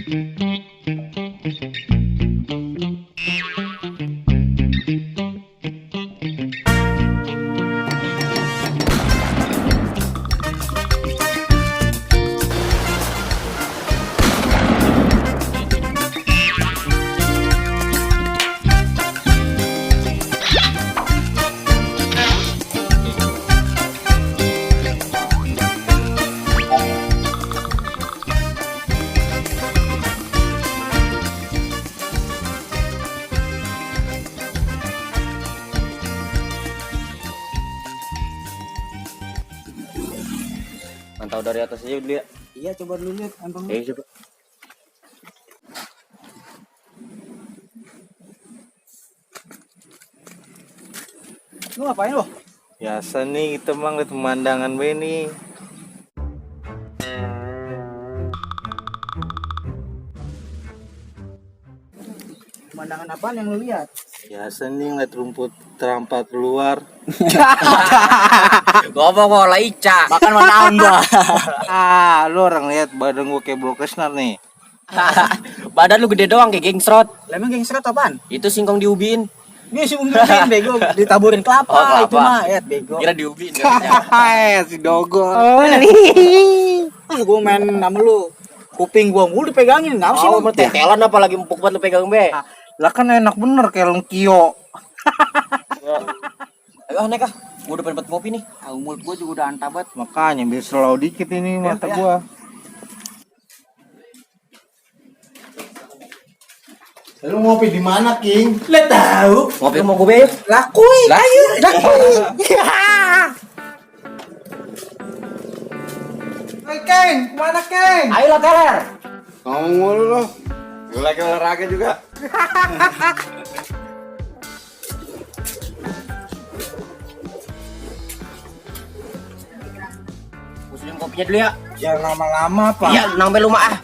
Mantau dari atas aja dulu ya. Iya, coba dulu lihat Abang. Coba. Lu ngapain lo? Biasa nih kita mang lihat pemandangan Beni. Pemandangan apaan yang lu lihat? Biasa nih ngeliat rumput terampak keluar. Ngomong mau lah Ica. Makan menambah. Lu orang lihat badan gua kayak Brock Lesnar nih. Badan lu gede doang kayak gengsrot. Lemang gengserat apaan? Itu singkong diubiin. Ini si umbiin bego ditaburin kelapa, Oh, kelapa. itu mah ya bego. Kira diubiin. Si Dogol. Gua main sama lu. Kuping gua mulu dipegangin, ngapa sih Oh, lu? tetelan apa lagi empuk banget lu pegang be. Lah kan enak bener kayak lengkio. Ayo naik ah. Gua udah pengen kopi nih. Mulut gua juga udah antabat. Makanya biar slow dikit ini mata ya. gua. Lu ngopi di mana, King? Lah tahu. Ngopi mau gue yuk. Lakui. Hai, King, kemana, King? Ayo lah Keler. Ngomong mulu lo. Gue lagi olahraga juga. Usulin kopinya dulu ya. Jangan lama-lama, Pak. Iya, nambah lu mah ah.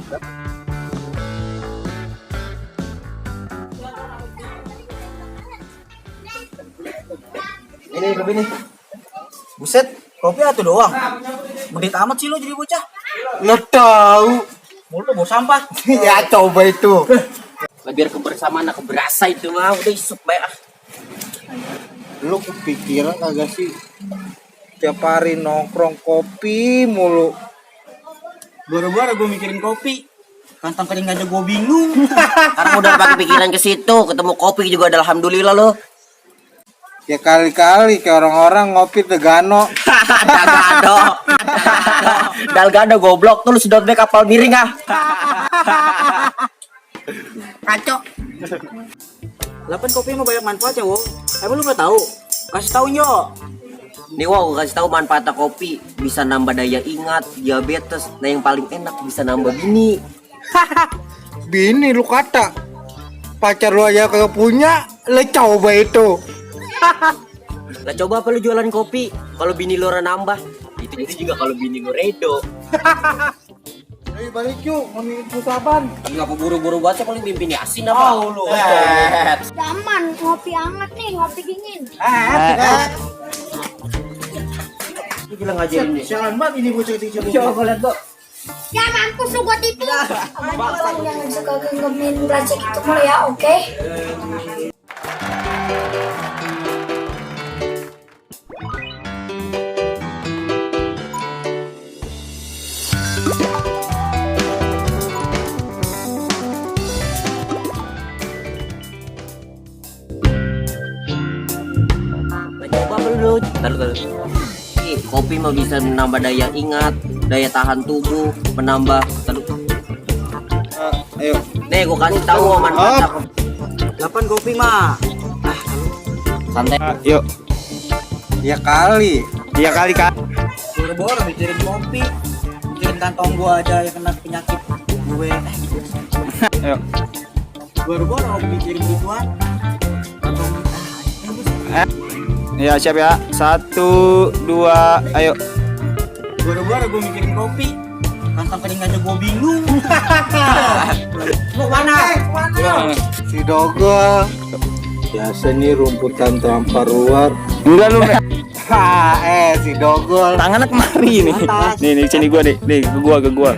Ini kopi nih. Buset, kopi atuh doang. Bedit amat sih lo jadi bocah. Lo tahu? Mulut lu bau sampah. Ya coba itu. Biar kebersamaan aku berasa itu mah udah isuk baik ah. Lu kepikiran kagak sih? Tiap hari nongkrong kopi mulu. Baru-baru gue mikirin kopi. Kantong kering aja gue bingung. Sekarang udah pakai pikiran ke situ, ketemu kopi juga ada alhamdulillah lo. Ya kali-kali kayak orang-orang ngopi tegano. Dalgado goblok tuh lu sedot be kapal miring ah. Kacau. 8 kopi mah banyak manfaatnya, wo. Emang lu gak tahu? Kasih tahu yo. Nih wow, kasih tahu manfaatnya kopi. Bisa nambah daya ingat, diabetes. Nah yang paling enak bisa nambah bini. Bini lu kata. Pacar lu aja kagak punya, lu coba itu. Lah coba apa lu jualan kopi? Kalau bini lu orang nambah. Itu juga kalau bini lu redo. Ayo balik yuk, ngomongin pusaban. Enggak buru-buru banget sih paling pimpin asin apa? Oh, lu. Zaman ngopi hangat nih, ngopi dingin. Lu bilang ngajarin dia. Sialan banget ini bocah kecil. Coba lihat tuh. Ya mampus lu gua tipu. Abang jangan suka genggamin plastik itu mulu ya, oke? Coba lu. Taruh. Kopi mah bisa menambah daya ingat, daya tahan tubuh, menambah. Ayo. Nih gua kasih tahu manfaatnya. 8 kopi mah. Santai. Yuk. Ya kali. Boro-boro mikirin kopi. Mikirin kantong gua aja yang kena penyakit gue. Ayo. Boro-boro mikirin gituan. Kantong Ya siap ya. 1, 2, ayo. boro-boro gue mikirin kopi. Kantong kering aja gue bingung. Mau mana? Si Dogol. Biasa nih rumputan terdampar luar. Enggak lu. Si Dogol. Tangannya kemari nih. Nih sini gua nih. Nih ke gua.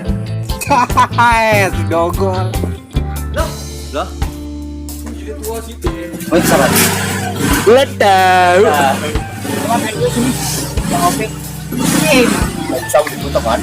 Si dogol. Lah, Oh, sabar. Lo tahu. Cuma main dulu sini. Yang kopi. bisa diputar kan?